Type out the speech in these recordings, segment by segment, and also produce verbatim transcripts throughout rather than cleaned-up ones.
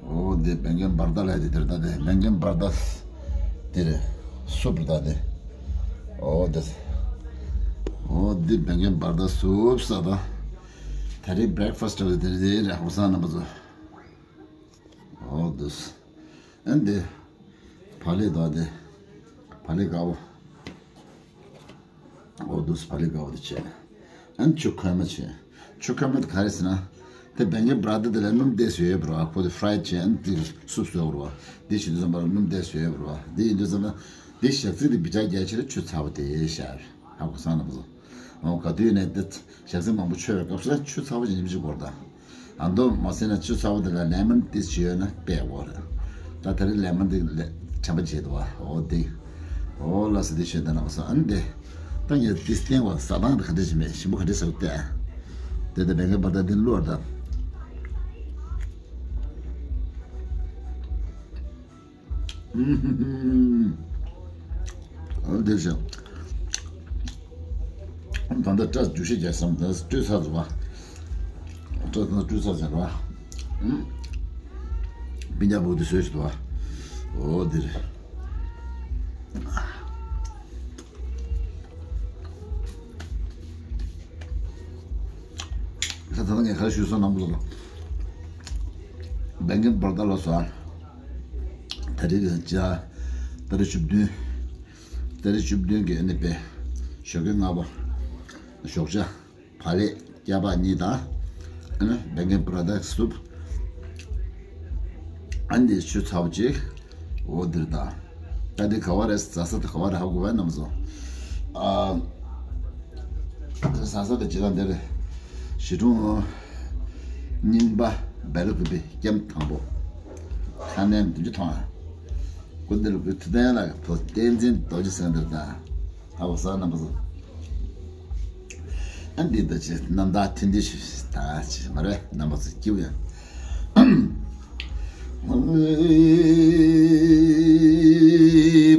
འོ་འདི་བེང་ཀན་བར་ད་ལ་དེ་དེར་ད་དེ་བེང་ཀན་བར་ད་དེ་རེད། སུབ་རེད་ད་དེ། འོ་དེ། འོ་འདི་བེང་ཀན་བར་ད་སུབ་ས་ད། ད་རེས་བྷེ་རེག་ཕ་སི་ཊི་དེ་རེད་རེད། ཧང་སང་རྣམ་པ་ཚོ། འོ་དེ། ཨན་དེ། བག་ལེབ་དང་དེ། བག་ལེབ་དཀར་པོ། འོ་འདུག་སེ་བག་ལེབ་དཀར་པོ་དེ་བྱས། ཨན་ཆུ་ཁོལ་མ་བྱས། ཆུ་ཁོལ་མ་དེ་ག་རེ་ཟེར་ན། དེ་བེང་ཀན་བར་ད་དེ་ལ་སྣུམ་ཏོག་ཙམ་ཡོད་པ་རེད་བ། ཁོ་དེ་ཕ་རའི་ཌི་བྱས་ཨན་དེ་སུབ་བཟོས་པ་རེད་བ། དེ་བྱེད་དུས་ཙམ་པ་ལ་སྣུམ་ཏོག་ཙམ་ཡོད་པ་རེད་བ། དེ་ཡིན་དུས་ཙམ་ན། དེ་ཞག་ཚི་དེ་བི་ཅག་རྒྱ་ཆེ་ར་ཆུ་ཚ་བོ་དེ་ཤར། ཧ་གོ་སོང་ན་མ་སོང་། འོ་ག་དུས་ནས་དེ་ཞག་ཚི་མང་པོ་མཆོད་པའི་སྐབས་སུ་ཆུ་ཚ་བོ་ཅིག་ཉིམ་ཅིག་དགོས་རེད་ད། ཨ་མདོ་མ་ཟེར་ན་ཆུ་ཚ་བོ་དེ་ལ་ལེ་མོན་ཏིས་བྱས་ཡོད་ན་དཔེ་འོ་རེད། ད་དེ་རིང་ལེ་མོན་ཏིས་ལེ་དྲན་པ་བརྗེད་འདུག་བ། འོ་དེ། འོ་ལ་སི་དེ་བྱས་ད་ན་མ་སོང་ཨ་ནི་དེ། ད་ངས་ཏིས་བསྟན་བ་ཟ་སྟངས་དེ་ག་འདྲ་ཞིག་མེད་ཞིམ་པོ་ག་འདྲ་ཟ་བསྟན། དེ་དེ་བེང་ཀན་བར་ད་དེ་བླུགས་ད། ཨུམ། འདི་བཞིན། ད་ལྟ་སྐྲ་རྒྱུ་ཤེས་རྒྱག་བསམ་ད་སྤྲོད་ཚར་འདུག་བ། སྐྲ་ད་སྤྲོད་ཚར་ཟེར་བ། ཨུམ། སྤུན་ཀྱག་བུ་དེ་བཟོས་ཤིག་འདུག་བ། འོ་འདིར། ད་ད་ལྟ་ངས་ག་རེ་ཞུས་སོང་ནམ་ལོ། བེང་ཀན་བར་ད་ལ་སོ། ད་རེས་ཀྱི་ཇ། ད་རེས་བཅུ་བདུན། ད་རེས་བཅུ་བདུན་གྱི་ཨ་ནི་པའི་ཞོགས་ཀས་ལྔ་པ། ཞོགས་ཇ། བག་ལེབ་སྐྱ་པགས་གཉིས་དང་། ཨ་ནི་བེང་ཀན་བར་ད་སུབ། ཨ་ནི་ཆུ་ཚ་བོ་གཅིག་འོ་འདིར་དང་། ད་འདི་ག་བ་རེད། ཟ་ས་དེ་ག་བ་རེད་ཧ་གོ་བས་རྣམ་པ་ཚོ། ཨ། ཟ་ས་དེ་ཇི་ལྟར་འདིར། ཞི་ཀྲུང་། རྙིང་པ་སྦེལ་ཀོབ་པའི་སྐྱེམས་དང་པོ། ཁ་ནས་འདི་འདྲ་མཐོང་ཨ། སྐུ་མདུན་ལ་སྐུ་ཐུབ་བསྟན་ལ་བོད་བསྟན་འཛིན་རྡོ་རྗེ་ཟེར་འདིར་དང་། ཧ་གོ་སོང་རྣམ་པ་ཚོ། ཨ་འདི་ལྟ་ཅི་རྣམ་ཐར་ཐུན་ཏེ་ཞིག་ད་ཅི་མ་རེད་རྣམ་པ་ཚོ་སྐྱིད་པོ་ཡོད།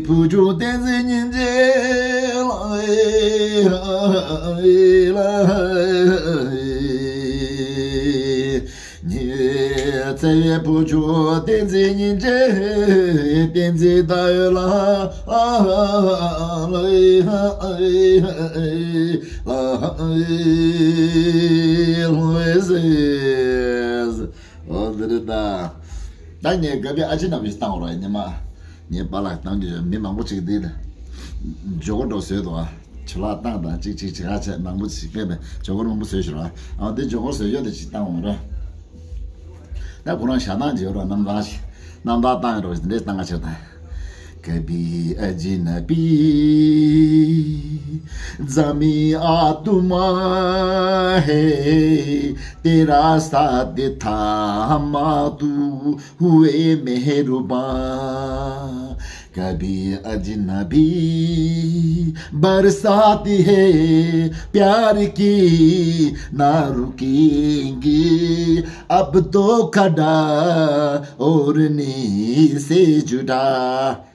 བུ་ཆུང་བསྟན་འཛིན་སྙིང་རྗེ་ལ། ཉི་ཚེ་བའི་བུ་ཆུང་བསྟན་འཛིན་སྙིང་རྗེ། བསྟན་འཛིན་ཟླ་འོད་ལགས། ལྷུང་བས་ཟེར། འོ་འདི་རེད་ད། ད་ངས་དགའ་པའི་ཨ་ཅེ་རྣམས་ཀྱིས་བཏང་བ་རེད་ཉི་མ། ངའི་པཱ་ལགས་བཏང་རྒྱུ་ཡོད་མི་མང་པོ་ཅིག་འདི་ལ། ཇོ་གོ་འགྲོ་བཟོས་འདུག་ཨ། ཇོ་ལགས་བཏང་དང་ཅིག་ཅིག་ཅིག་ཨ་ཆད་མང་པོ་ཅིག་པས་པས་ཇོ་གོར་མང་པོ་བཟོས་ཤི་ར། ཨ་འདི་ཇོ་གོར་བཟོས་ཡོད་དེ་ཅིག་བཏང་འོང་ར། ད་ཁོ་རང་ཞག་དང་རྗེས་ར་རྣམ་ཐར་ཞིག་རྣམ་ཐར་བཏང་ཡོད་ར་འདི་འདྲས་བཏང་ག་ཆེར་དང་། कभी अजनबी ज़मीं आसमां है, तेरा साथ थामा तू हुए मेहरबान। कभी अजनबी बरसात है प्यार की, ना रुकेंगे अब तो खड़ा और नहीं से जुड़ा।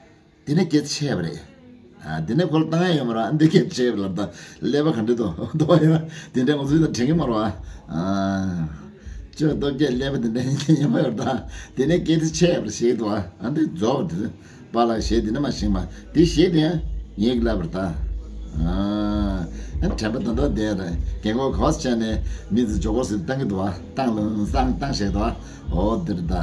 དེ་ནས་སྐད་ཆ་བཤད་པ་རེད། ཨ། དེ་ནས་ཁོ་ལ་བཏང་ཡ་ཡོད་མ་རེད། འདི་སྐད་ཆ་བཤད་པ་ལ་ད་ཀླད་པ་ག་འདྲ་འདུག་འདུག་ཡོད། དེ་འདྲ་ང་ཚོ་ད་དྲན་གི་མ་རེད་བ། ཨ། ཅོ་སྟོབས་རྒྱལ་ཀླད་པ་དེ་འདྲ་ཡིན་གྱི་ཡོད་མ་རེད་ད། དེ་ནས་སྐད་ཆ་བཤད་པ་རེད་ཞེས་འདུག་བ། ཨ་འདི་རྫོགས་པ་དེ། པཱ་ལགས་གཞས་འདི་ནི་མ་ཤེས་པ། དེ་གཞས་དེ་ཡང་ངེད་ཀྱི་ལབ་པར་ད། ཨ། དྲན་པ་ད་ལྟ་བསྡད་རེད། རྒན་གོག་ག་བ་ཆ་ནས་མི་ཚོ་ཇོ་གོར་ཟེར་བཏང་གི་འདུག་བ། བཏང་ལ་བཏང་བཏང་བཞག་འདུག་བ། འོ་འདིར་ད།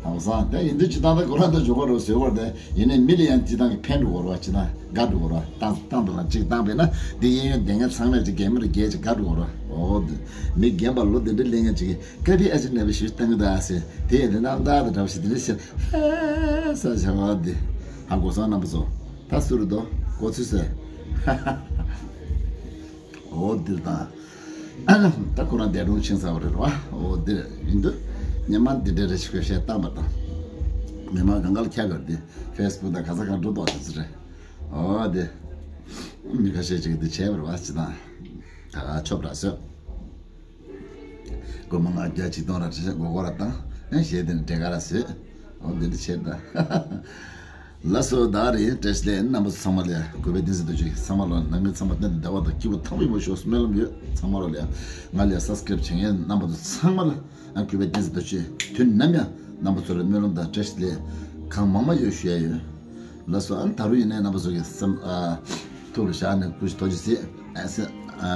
ཧང་སང་དེ་ཡིན་དུས་ཅི་ཐང་ད་ཁོ་རང་ད་ཇོ་གོར་རོ་ཟེར་བར་དེ་ཡིན་ནའི་མི་ལ་ཡང་ཅི་ཐང་གི་ཕན་འགྲོ་བར་བ་ཅི་ན་དགའ་འགྲོ་བར་བ། བཏང་བཏང་དང་ལ་གཅིག་བཏང་བས་ན་འདི་གཡས་གཡོན་བསྡད་མཁན་ཚང་མས་ཅིག་གད་མོ་རེ་རྒྱས་ཅིག་དགའ་འགྲོ་བར་བ། འོ་འདི་མི་རྒན་པ་ལོ་དེ་འདྲ་ལེན་མཁན་ཅིག་གིས། ཀ་བི་ཨ་ཅི་ནས་བི་ཤུ་ཏང་གི་ད་ཟེར། དེ་ཡིན་ན་ནམ་ད་ད་འདྲ་བ་ཞིག་དེ་འདྲ་ཟེར། ཧ་ས་བྱ་བ་འདི། ཧ་གོ་སོང་རྣམ་པ་ཚོ། ད་སུ་རུ་དོ་གོ་ཚུལ་ཟེར། འོ་འདིར་དང་། ད་ཁོ་རང་འདས་གྲོངས་ཕྱིན་ཚར་བ་རེད་བ། འོ་འདིར་ཡིན་དུས། ཉི་མ་འདི་འདྲ་རེ་ཞིག་བཤད་བཏང་པ་དང་། མི་མང་གང་ག་ལ་ཁྱབ་ཡོད་འདི། ཕེ་སི་བུག་དང་ག་ས་གང་འགྲོ་དོགས་ཅི་ཟེར་རེད། འོ་འདི། མི་ཁ་ཤས་ཅིག་འདི་བྱས་པ་རེད་བ་ཅི་དང་། ད་ག་ཆོབ་ར་སོད། སྒོར་མོ་ལྔ་བརྒྱ་ཆིག་སྟོང་ར་ཁྲི་ཤ་སྒོར་སྒོར་ར་བཏང་། ཨེ་གཞས་དེ་ནི་འབྲས་དཀར་ར་བཟོས། འོ་འདི་འདྲ་བྱས་ད། ལགས་སོ། ད་རེས་བཀྲ་ཤིས་བདེ་ལེགས། རྣམ་པ་ཚོ་ཚང་མ་ལ་གུས་པ་བསྟན་འཛིན་རྡོ་རྗེ། ཚང་མ་ལ་ནང་མི་ཚང་མ་གནད་དུ་བདེ་བ་དང་སྐྱིད་པོ་ཐང་པོ་ཡོང་བ་ཤོག་སྨོན་ལམ་ཡོད། ཚང་མ་ལ་ལ་ང་ལ་སབ་སི་ཀ་རེབ་བྱེད་མཁན་རྣམ་པ་ཚོ་ཚང་མ་ལ་ཨ་གུས་པ་བསྟན་འཛིན་རྡོ་རྗེ་དུས་ནམ་ཡང་རྣམ་པ་ཚོ་ལ་སྨོན་ལམ་དང་བཀྲ་ཤིས་བདེ་ལེགས་གང་མང་མང་ཡོད་ཞུ་ཡ་ཡོད། ལགས་སོ། ཨ་ནི་ད་རུང་ཡིན་ནའི་རྣམ་པ་ཚོ་གི་སེམས་ཨ་ཐུགས་ལ་བཞག་ནས་སྐུ་ཞབས་ཐུགས་རྗེ་གཟིགས། ཨ་སེ་ཨ་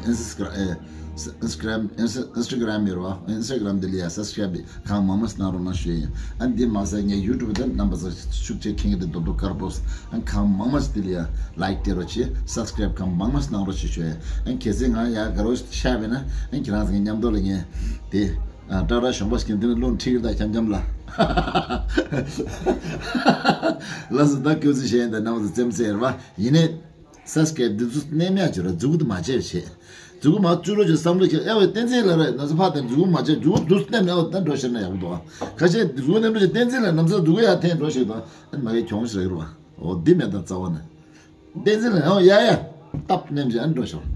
ཨིན་སི་ཀྲ་ཨེ་ཨིན་སི་ཀྲམ་ཨིན་སི་ཨིན་སི་ཀྲམ་ཡོད་རེད་བ། ཨིན་སི་ཀྲམ་འདི་ལ་ཡ་སབ་སི་ཀ་རེབ་གང་མང་མང་གནང་རོགས་གནང་ཞུ་ཡ་ཡིན། ཨ་འདི་མ་ཟད་ངའི་ཡུ་ཊུབ་དེ་རྣམ་པ་ཚོ་ཤུགས་ཆེ་མཁྱེན་གྱི་འདུག་རྡོག་རྡོག་དཀར་པོ། ཨ་གང་མང་མང་ཞིག་འདི་ལ་ཡ་ལའིཀ་སྟེར་རོགས་བྱེད། སབ་སི་ཀ་རེབ་གང་མང་མང་ཞིག་གནང་རོགས་བྱེད་ཞུ་ཡ་ཡིན། ཨ་གལ་སྲིད་ང་ཡ་དགའ་རོགས་ཤར་བས་ན་ཨ་ཁྱེད་རང་ཚོ་གི་མཉམ་དུ་ལ་ངས་དེ་ཨ་ཏྲ་ཏྲ་གཞོང་པ་ཞིག་འདི་ནས་བློ་འཁྲིད་ཀྱི་ད་འཁྱམ་འཁྱམ་ལ། ལགས་སོ། ད་སྐྱོ་ཚིག་བཤད་ཡིན་ད་རྣམ་པ་ཚོ་རྩེད་མོ་རྩེ་རེད་བ། ཡིན་ནའི། སབ་སི་ཀ་རེབ་འདི་ཚོ་གནས་མེད་ཅིག་ར་མཛུ་གུ་དེ་མ་བྱས་བྱས། མཛུ་གུ་མ་བཙུགས་རོགས་ཀྱི་བསམ་བློ་ཁྱེར་ཨེ་ཝེ་བསྟན་འཛིན་ལ་རེད་ན་ཚོ་ཕ་དེ་མཛུ་གུ་མ་བྱས་མཛུ་གུ་འདུག་གནས་མེད་འོ་ད་འགྲོ་ཤེར་ན་ཡག་པོ་འདུག་ཁ་ཤས་མཛུ་གུ་གནས་འགྲོ་ཅིག་བསྟན་འཛིན་ལ་ན་ཚོ་མཛུ་གུ་ཡར་འཐེན་འགྲོ་ཤེར་དང་ཨ་མ་གི་གྱོང་ཞིག་རེད་རུ་བ། འོ་འདི་མེད་ད་རྩ་བ་ནས། བསྟན་འཛིན་ལ་ཡང་ཡ་ཡ་སྟབས་མནན་ཅིག་ཨ་འགྲོ་ཤོར།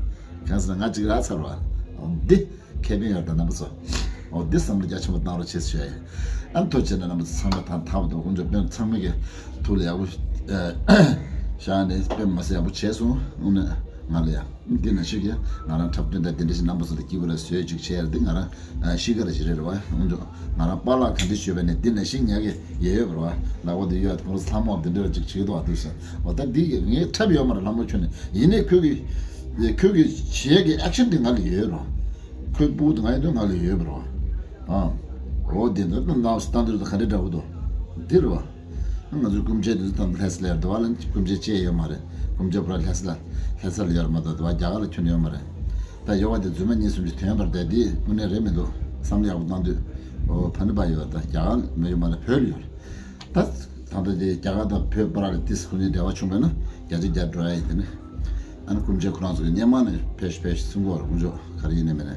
གང་ཟེར་ན་ང་གཅིག་རག་ཚར་བ། འོ་འདི་ཁེ་ཕན་ཡོད་ད་རྣམ་པ་ཚོ། འོ་འདི་བསམ་བློ་རྒྱ་ཆེན་པོ་བཏང་རོགས་བྱེད་ཞུ་ཡ་ཡིན། ཨ་ཐུགས་རྗེ་ཆེ་ན་རྣམ་པ་ཚོ་ཚང་མ་ཐང་ཐག་པ་འདུག་དཀོན་མཆོག་དཔོན་ཚང་མ་གི་ཐུགས་ལ་ཡག་པོ་བཞག་ནས་དཔེ་མ་སྲིད་ཡག་པོ་བྱས་སོང་། དངོས་གནས་ང་ལ་ཡ་འདི་ན་ཤི་གི་ང་རང་འཁྲབ་སྟོན་དང་དེ་འདྲ་ཞིག་རྣམ་པ་ཚོ་ལ་སྐྱིད་པོ་ལ་བཟོས་ཅིག་བྱས་ཡ་འདི་ང་རང་ཤི་ཁ་ར་ཞིག་རེད་རེད་བ། དཀོན་མཆོག་ང་རང་པཱ་ལགས་ག་འདྲ་ཞུས་པ་ནས་འདི་ན་ཤི་ཉག་གི་ཡོད་ཡོད་རེད་བ། ལག་པ་འདི་ཡོད་ཁོང་ཚོ་ལྷ་མོ་འདི་འདྲ་ཅིག་བྱེད་ཀྱི་འདུག་བ་འདུག་ཟེར། འོ་ད་འདི་ངས་འཁྲབ་ཡོད་མ་རེད་ལྷ་མོ་ཁྱོད་ནས་ཡིན་ནའི་ཁོས་གི་ཁོས་གི་བྱེད་ཀྱི་ཨེག་ཤན་འདི་ང་ལ་ཡོད་རེད་བ། ཁོའི་སྤུ་གུ་དེ་ང་ཡིན་དུས་ང་ལ་ཡོད་པ་རེད་བ། ཨ། འོ་དེ་འདི་ནང་སྟངས་འདིར་ག་འདྲ་འདྲ་བོ་འདུག་འདི་རེད་བ། ང་ཚོའི་སྐུ་མཆེད་དེ་ཚོ་དང་ལྷ་ས་ལ་ཡར་འདུག་བ་ལ་སྐུ་མཆེད་བཅས་ཡོད་མ་རེད། སྐུ་མཆེད་པུ་ར་ལྷ་ས་ལ་ལྷ་ས་ལ་ཡོད་མ་གཏོགས་དེ་བ་རྒྱ་གར་ལ་ཁྱོན་ཡོད་མ་རེད། ད་ཡོད་བ་དེ་རྫུན་མ་གཉིས་གསུམ་ཅིག་ཐོན་པར་བསྡད་དེ་དངོས་གནས་རེད་མི་འདུག་བསམ་བློ་ཡག་པོ་བཏང་དུས་འོ་ཕ་ནི་པ་ཡོད་ད་རྒྱ་གར་མི་ཡོད་མ་རེད་བོད་ལ་ཡོད་རེད། ད་ད་ལྟ་དེ་རྒྱ་གར་དང་བོད་པ་ར་ལ་ཏིས་ཁོ་གཉིས་འབྲེལ་བ་བྱུང་བས་ན་བརྒྱ་ཆ་བརྒྱ་འགྲོ་ཡ་ཡིན་དེ་ནི། ཨ་ནི་སྐུ་མཆེད་ཁོ་རང་ཚོ་གི་སྙེ་མ་ནས་ཕེབས་ཤིག་ཕེབས་ཤིག་གསུང་གི་ཡོད་རེད་དཀོན་མཆོག་ག་རེ་ཡིན་ནའི་མིན་ནའི།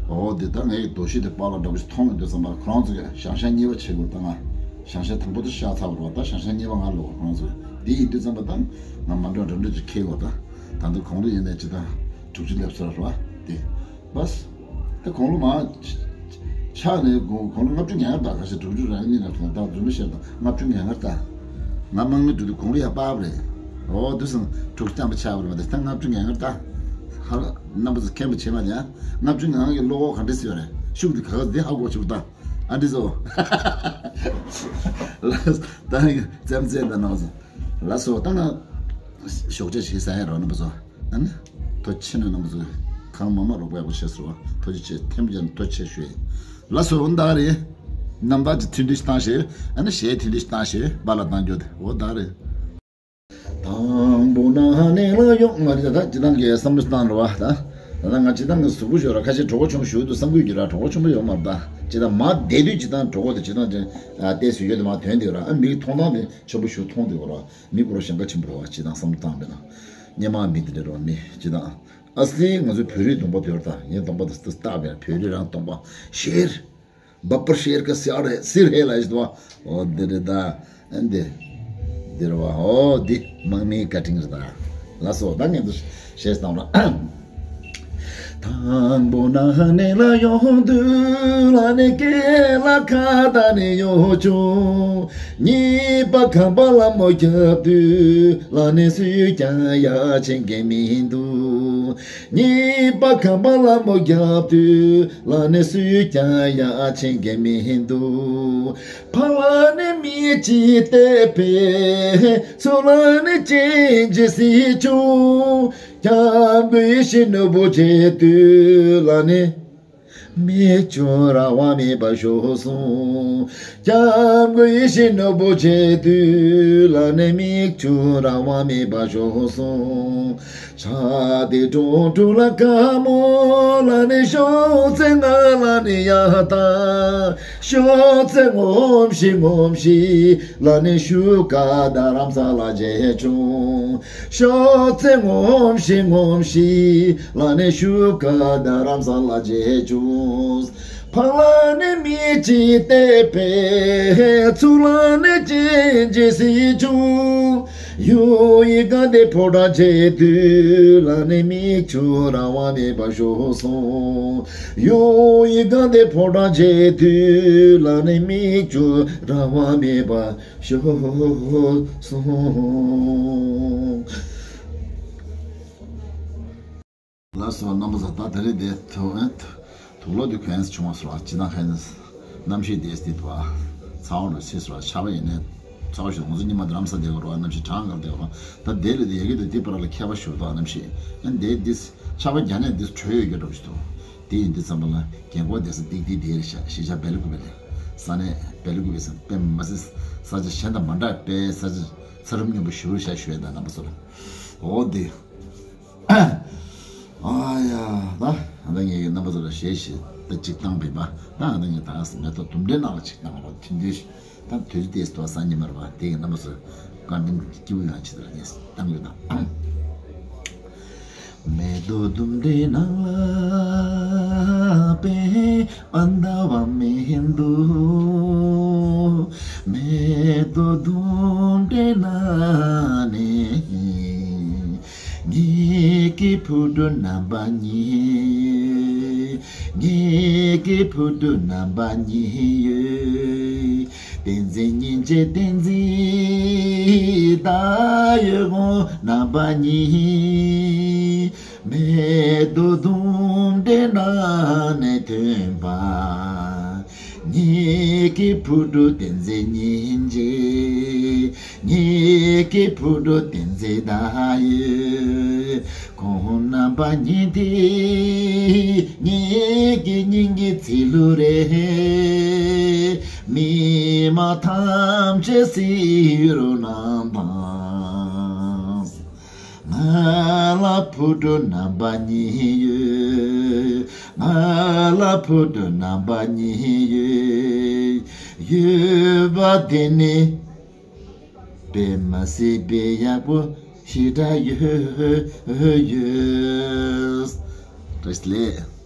འོ་དེ་ད་ངའི་གི་རྡོ་ཤི་དེ་པཱ་ལགས་འདྲ་པོ་ཞིག་མཐོང་ཡོང་དུས་ཙམ་པ་ཁོ་རང་ཚོ་གི་ཞང་ཞང་གཉིས་པ་བྱེད་དགོས་ད་ང་ཞང་ཞང་དང་པོ་དེ་བཞག་ཚར་བ་རེད་བ། ད་ཞང་ཞང་གཉིས་པ་ང་ལོག་ཁོ་རང་ཚོ་གི་དེ་ཡིན་དུས་ཙམ་པ་ད་ང་མ་འགྲོ་འགྲོ་འགྲོ་ཅིག་ཁེལ་གོ་ད་ད་འདི་གོང་ལོ་ཡིན་ནའི་ཅི་ད་དྲུག་ཅུ་སླེབས་ཚར་རེད་བ་དེ། བས། ད་དགུང་ལོ་མ། ཆགས་ནས་དགུང་དགུང་ལོ་ལྔ་བཅུ་ང་ལྔ་ད་ག་ཤེད་དྲུག་ཅུ་རེ་གཉིས་ན་དང་ད་རྫུན་མ་བཤད་དང་ལྔ་བཅུ་ང་ལྔ་ད། ང་དམག་མི་དྲུག་དུ་དགུང་ལོ་ཡ་པགས་རེད། འོ་དུ་སང་དྲུག་ཅུ་ཐམ་པ་ཆགས་པ་རེད་མ་ད་ད་ལྔ་བཅུ་ང་ལྔ་ད། ཧ་ལ་རྣམ་པ་ཚོ་མཁྱེན་པ་བྱེད་མ་ལ་ཡ་ལྔ་བཅུ་ང་ལྔ་གི་བློ་ཁོག་ག་འདྲ་སེ་ཡོད་རེད་ཤུགས་དེ་ག་ག་དེ་ཧ་གོ་བཅུག་ད། ཨ་འདི་ཚོ། ལ་ད་ཙམ་ཙམ་ད་ནང་ཚོ། ལ་སོ་ད་ང་ཞོགས་ཇ་ཞིག་ཟ་ཡ་རོགས་རྣམ་པ་ཚོ། ཨ་ནི་ཐུགས་རྗེ་ཆེ་ན་རྣམ་པ་ཚོ་གང་མང་མང་རོགས་པ་ཡག་པོ་བྱས་ཟེར་བ་ཐུགས་རྗེ་ཆེ་ཐེངས་མ་རྒྱབ་ནས་ཐུགས་རྗེ་ཆེ་ཞུ་ཡིན། ལ་སོ་འོ་ད་རེད། རྣམ་པ་ཚོ་ཐུགས་རྗེ་ཆེ་བཏང་ཞེས་ཨ་ནི་གཞས་ཐུགས་རྗེ་ཆེ་བཏང་ཞེས་པཱ་ལགས་བཏང་རྒྱུ་དེ་འོ་ད་རེད། དང་པོ་ན་ནས་ལ་ཡོང་མ་རེད་ད་སྤྱི་བཏང་གི་བསམ་བློ་བཏང་རོགས་ད། ད་ལྟ་ང་སྤྱི་བཏང་གི་གཟུགས་པོ་ཞོར་ལ་ཁ་ཤས་གྲོད་ཁོག་ཆུང་ཞུ་འདུག་བསམ་དགོས་ཀྱི་ར་གྲོད་ཁོག་ཆུང་པོ་ཡོད་མ་རེད་ད། སྤྱི་བཏང་མ་བསྡད་དུས་སྤྱི་བཏང་གྲོད་ཁོག་དེ་སྤྱི་བཏང་ཅན་ཏེ་སུ་ཡོད་དེ་མ་ཐོན་དེ་ར་ཨ་མིག་མཐོང་སྟངས་དེ་ཆེན་པོ་ཞུ་མཐོང་དེ་ར་མི་སྐོར་ཞེང་ཁ་ཆེན་པོ་ར་བ་སྤྱི་བཏང་བསམ་བློ་བཏང་བས་ན། སྙེ་མ་མི་དེ་འདྲ་ར་མི་སྤྱི་བཏང་ཨ་སི་ང་ཚོའི་བོད་རིགས་གདོང་པ་དེ་ར་ད་ངའི་གདོང་པ་དེ་སྟག་པས་བོད་རིགས་རང་གདོང་པ་ཤེར། འབབ་པར་ཤེར་ཀ་སི་ཨར་ཧེ་སིར་ཧེ་ལ་ཡིས་དོ། འོ་འདི་རེད་ད། ཨ་འདི། འདི་རེད་བ། འོ་འདི་དམག་མིའི་བཀའ་དྲིན་རེད་ད། ལགས་སོ་ད་ངས་འདི་བཤད་སྟངས་ར། དང་པོ་ན་ནས་ལ་ཡོང་དུས་ལ་ནི་སྐེ་ལ་ཁ་ད་ནི་ཡོ་ཅུང་། གཉིས་པ་ཁམས་པ་ལ་མོ་རྒྱབ་དུས་ལ་ནི་སུས་ཀྱང་ཡ་ཆེན་གེ་མི་འདུག་གཉིས་པ་ཁམས་པ་ལ་མོ་རྒྱབ་དུས་ལ་ནི་སུས་ཀྱང་ཡ་ཆེན་གེ་མི་འདུག་ཕ་ལ་ནི་མི་ཅི་ཏེ་པེ་ཚུ་ལ་ནི་ཅིན་ཅི་སི་ཅུ་སྐྱབས་མགོན་ཡིད་བཞིན་ནོར་བུ་བྱེད་དུས་ལ་ནི། མིག་ཆུ་རང་དབང་མེད་པར་ཤོར་སོང་། སྐྱབས་མགོན་ཡིད་བཞིན་ནོར་བུ་བྱེད་དུས་ལ་ནི་མིག་ཆུ་རང་དབང་མེད་པར་ཤོར་སོང་། ཆ་དེ་དྲུང་དྲུང་ལ་དཀའ་མོ་ལ་ནི་ཤོག་ཚེ་ང་ལ་ནི་ཡ་ད་ཤོག་ཚེ་ངོམ་ཤི་ངོམ་ཤི་ལ་ནི་ཤུ་ཀ་ད་རམ་ས་ལ་རྗེ་ཆུང་། ཤོག་ཚེ་ངོམ་ཤི་ངོམ་ཤི་ལ་ནི་ཤུ་ཀ་ད་རམ་ས་ལ་རྗེ་ཆུང་། ཕང་ལ་ནི་མི་ཅི་ཏེ་པེ་ཚུ་ལ་ནི་ཅིན་ཅི་སི་ཅུང་། གཡུ་ཡི་ག་དེ་ཕོ་བྲང་བཅས་དུས་ལ་ནི་མིག་ཆུ་རང་དབང་མེད་པར་ཤོར་སོང་། གཡུ་ཡི་ག་དེ་ཕོ་བྲང་བཅས་དུས་ལ་ནི་མིག་ཆུ་རང་དབང་མེད་པར་ཤོར་སོང་། ལགས་སོ། རྣམ་པ་ཚོ། ད་ད་རེས་དེ་དུག་དུག་ལོག་དེ་གོན་བྱུང་བ་སོ། ཅི་དང་ཧེ་ན་གནམ་གཤིས་དེ་དེ་དུ་ཚ་བ་རུ་སི་སོ། ཆར་པ་ཡིན་ནས་ཚ་བ་ཞིག་ང་ཚོ་ཉི་མ་དུ་རམ་ས་དེ་གོ་རོ། གནམ་གཤིས་གྲང་ག་དེ་གོ་རོ། ད་དེ་ལས་དེ་ཡ་གི་དེ་དེ་པར་ལ་ཁྱད་པར་ཞུ་དོ། གནམ་གཤིས་ཨན་དེ་དེ་ཆར་པ་རྒྱ་ནས་དེ་དྲོད་ཡོད་རྒྱུ་འགྲོ་ཞིག་འདུག་དེ་ཡིན་དུས་ཙམ་པ་ལ་རྒན་གོག་དེ་ས་ཏིག་ཏིག་དེ་རེད་ཤག་ཤི་ཆ་བེ་ལི་ཀུ་བེ་ལེ་ས་ནས་བེ་ལི་ཀུ་བེ་ས་པེ་མ་སི་ས་ཆ་གཞན་དང་མ་འདྲ་བའི་ས་ཆ་ས་རུམ་སྙོམས་པོ་ཞུ་ཤག་ཞུ་ཡ། ད་རྣམ་པ་ཚོ་ལ་འོ་དེ། ཨ་ཡ། ད་ཨ་ད་ངས་རྣམ་པ་ཚོ་ལ་ཞེས་ཞེས་ད་ཅིག་བཏང་བས་པ། ད་ཨ་ད་ངས་ད་མེ་ཏོག་ལྡུམ་འདྲེ་ནང་ལ་ཅིག་བཏང་བ་ཐུན་དུས་ད་དུས་ཚོད་དེ་སྟོ་སང་ཉི་མར་བ་དེ་གི་རྣམ་པ་ཚོ་བཀའ་དྲིན་སྐྱིད་པོ་ཡང་ཅི་ལྟར་ངས་བཏང་ཡོད་དང་། མེ་ཏོག་ལྡུམ་འདྲེ་ནང་ལ་པེ་ཨན་ད་བ་མེ་ཧིན་དུ། མེ་ཏོག་ལྡུམ་འདྲེ་ནང་ནས། ངེད་ཀྱི་བུ་ཕྲུག་རྣམ་པ་གཉིས། ངེད་ཀྱི་བུ་ཕྲུག་རྣམ་པ་གཉིས་ཡོད། བསྟན་འཛིན་སྙིང་རྗེ་བསྟན་འཛིན་ད་ཡོད་ཁོང་རྣམ་པ་གཉིས། མེ་ཏོག་ལྡུམ་འདྲེ་ནང་ནས་ཐོན་པ། ངེད་ཀྱི་བུ་ཕྲུག་བསྟན་འཛིན་སྙིང་རྗེ། ངེད་ཀྱི་བུ་ཕྲུག་བསྟན་འཛིན་ད་ཡོད། ཁོང་རྣམ་པ་གཉིས་དེ་ངེད་ཀྱི་སྙིང་གི་ཚིལ་ལུ་རེད། མི་མང་ཐམས་ཅད་སྲིད་རོ་ནང་དང་། ང་ལ་བུ་ཕྲུག་རྣམ་པ་གཉིས་ཡོད། ང་ལ་བུ་ཕྲུག་རྣམ་པ་གཉིས་ཡོད། ཡོད་པ་དེ་ནི་དཔེ་མ་སྲིད་པའི་ཡག་པོ་ཞེ་དྲག་ཡོད་ཡོད། བཀྲ་ཤིས་བདེ་ལེགས།